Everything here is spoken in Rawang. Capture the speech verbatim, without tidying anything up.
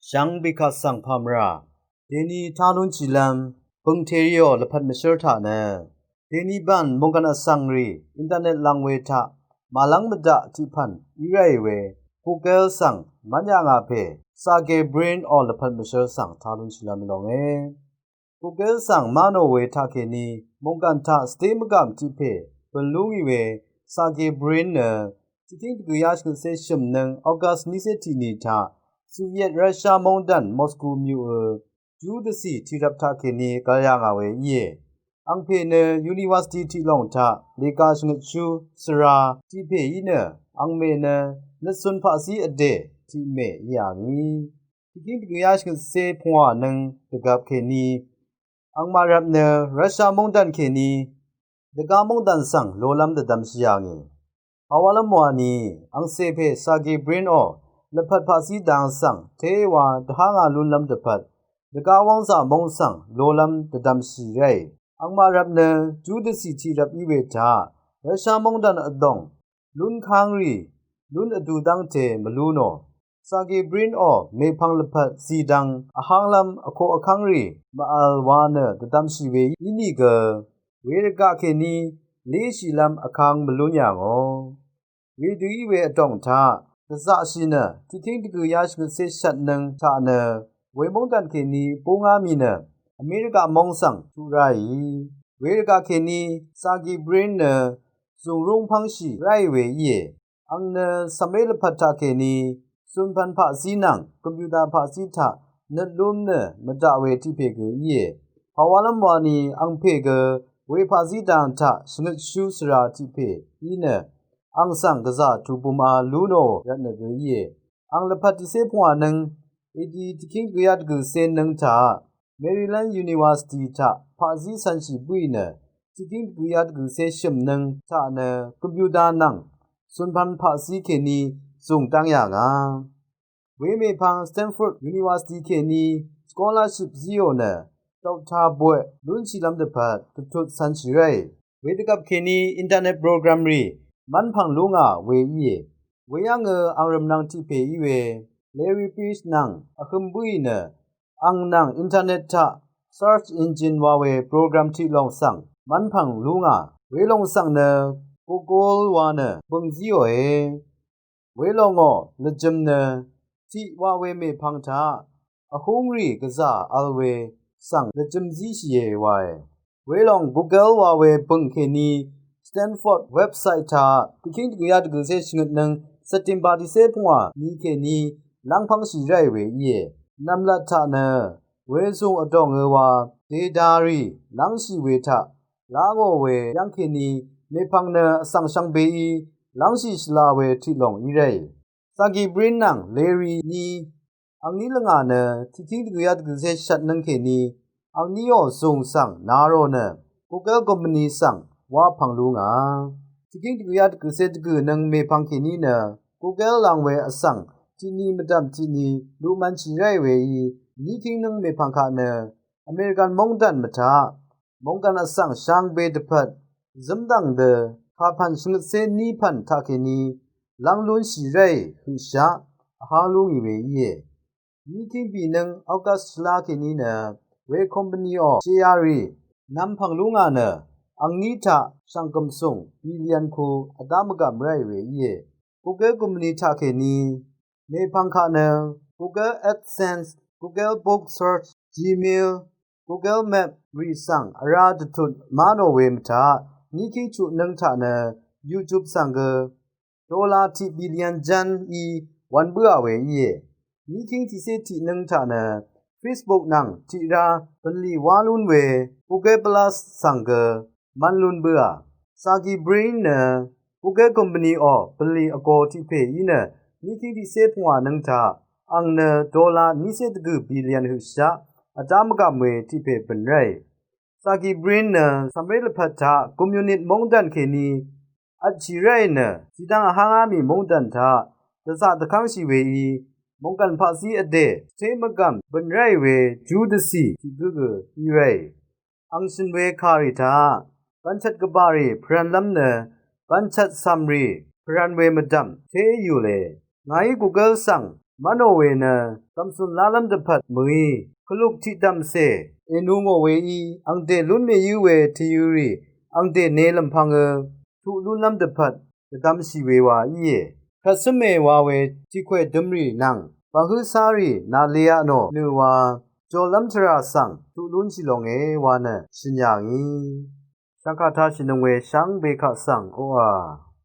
Shvngbe kaq svng pàmvrà deni tá lúnshìlv́m bø̀ng tèrìò lvpat mvshǿr taq nø, deni bv̀n mòngkàn vsvng rì internet lvng we taq màlv́ng mvdaq tiqpv̀n í ráì we Google svng mv́n yà ngà pè Sergey Brin ò lvpat mvshǿr svng tá lúnshìlv́m í lónge. Google svng mv́n ò we taqkèní mòngkàn taq svté mvgàm tiq pè bø̀n lú ngì we Sergey Brin nø tiqkíng dvgø̀yá shvngøtcé shø̀mnøng August nícé tiq ni taq Soviet Russia móngdàn Moscow mvyuqø jú dvcì tiqrvp taqkèní gvl yà ngà we íe. Angpè nø university tiqlòng taq lèga shvngøtshú svra tiq pè í nø angmè nø nøtsun paqzí vdè tiq mè í yà ngì. Tiqkíng dvgø̀yá shvngøtcé pungwànøng dvgvp kèní angmaq rvp nø Russia móngdàn kèní dvgá móngdàn svng lolv́m dvdvmshì yà ngì. Pàwálv́m wani angcè pè Sergey Brin ò lvpat paqzí dang svng téwa dvhá ngà lúnlv́m dvpvt dvgá wv́ngzà móng svng lolv́m dvdvmshì ráì. Angmaq rvp nø jú dvcì tiqrvp í we taq Russia móngdàn vdòng lún kángrì lún vdu dv́ngte mvlú nò. Sergey Brin ò mèpvng lvpat zìdvng vhánglv́m vkoq vkv́ngrì mv-vl wa nø dvdvmshì we ínìgø we rvgaq kèní léshìlv́m vkang mvlún yà ngò. Wedø í we vdòng taq dvzaqshì nø tiqkíng dvgø̀yá shvngøtcé shvtnøng taq nø we móngdàn kèní búngá mì nø America móng svng tuq ráì. We rvgaq kèní Sergey Brin nø zùng rúng pv́ngshì ráì we íe. Ang nø cv̀mré lvpat taqkèní zunpv̄n paqzí nvng computer paqzí taq nøt lún nø mvdaq we tiq pè gø íe. Pàwálv́m wani angpè gø we paqzí dang taq shvngøtshú svra tiq pè í nø ang svng gvzà tubuma lú nò rvtnø gø íe. Ang lvpat tiqcé pungwànøng edi tiqkíng dvgø̀yá dvgø̀cé nøng taq Maryland University taq paqzí cv̄nshì bǿì nø tiqkíng dvgø̀yá dvgø̀cé shø̀mnøng taq nø computer nvng zunpv̄n paqzí kèní zùng dv́ng yà ngà. We mèpvng Stanford University kèní scholarship zíò nø doctor boy lúnshìlv́m dvpvt dvtut cv̄nshì ráì. We dvgvp kèní internet program rì mv́npv̀ng lú ngà we íe. Weyv́ngø ang rv̀mnvng tiq pè í we Larry Page nvng vhøm bǿì nø ang nvng internet taq search engine wa we program tiq lòng svng mv́npv̀ng lú ngà. Welòng svng nø Google wa nø bø̀ng zíòe. Welòngò lvjøm nø tiq wa we mèpvng taq vhúngrì gvzà vl we svng lvjøm zíshìe wae. Welòng Google wa we bø̀ng kèní Stanford website taq tiqkíng dvgø̀yá dvgø̀cé shvngøtnøng September tiqcé pungwà ni kèní lv́ngpv́ngshì ráì we íe. Nv̀mlat taq nø wezùng vdòngø wa dèdarì lv́ngshì we taq lá ngò we yv́ng kèní mèpvng nø vsvng shvngbeí lv́ngshì shvla we tiq lòng í ráì. Sergey Brin nvng Larry ní angní lvngà nø tiqkíng dvgø̀yá dvgø̀cé shvtnøng kèní angníò zùng svng narò nø Google company svng wapv̀ng lú ngà. Tiqkíng dvgø̀yá dvgø̀cé dvgø̀nøng mèpvng kèní nø Google lang we vsvng tiqni mvdv̀m tiqni luqmv̄nshì ráì weí níkíng nǿng mèpvng kaq nø American móngdàn mvtaq mòngkàn vsvng shvngbe dvpvt zǿmdv̀ng dø kàpv̀n shvngøtcé nípv̀n taqkèní lv́ng lúnshì ráì høqshaq vháng lú ngì we íe. Níkíng bìnøng August shvlá kèní nø we company ò sheyarì nv̄mpv̀ng lú ngà nø angní taq shv̀ngkø̀m sùng billion ku vdá mvgàm ráì we íe. Google company taqkèní mèpvng kaq nø Google AdSense, Google Book Search, Gmail, Google Map rì svng vrá dvtut má nò we mvtaq níkíng chuq nǿng taq nø YouTube svng gø dollar tiq billion ján í wv̄n bǿà we íe. Níkíng tiqcé tiq nǿng taq nø Facebook nvng tiq rá bv̀nlì wá lún we Google Plus svng gø mv̄n lún bǿà. Sergey Brin nø Google company ò bv̀nlì vgō tiq pè í nø níkíng tiqcé pungwà nǿng taq ang nø dollar nícé dvgø̀ billion høqshaq vdá mvgàm we tiq pè bø̀n ráì. Sergey Brin nø cv̀mré lvpat taq communist móngdàn kèní vtshì ráì nø zìdvng vháng á mì móngdàn taq dvzaq dvkv́ngshì weí mòngkàn paqzí vdè té mvgàm bø̀n ráì we jú dvcì tiq gǿ gø í ráì. Ang shø̀n we kàrì taq bvnchvt gvbàrì pvrv̄nlv́m nø bvnchvt cv̀mrì pvrv̄n we mvdv̀m té yùle. Ngàí Google svng mv́nò we nø gv̀msùn lálv́m dvpvt mø̀í, kvluk tiqdv̀mcè ènu ngò weí angdè lún mèyǿ we tvyørì angdè ne lv̀mpv̄ngø tuq lúnlv́m dvpvt dvdvmshì we wa íe. Kvt cǿme wa we tiqkwè dømrì nvng bvhǿ cárì naqleaq nò nø wa jòlv́m tvrà svng tuq lúnshì longe wa nø shø̀n yà ngì. Shvngkà tashìnøng we shvngbe kaq svng oqà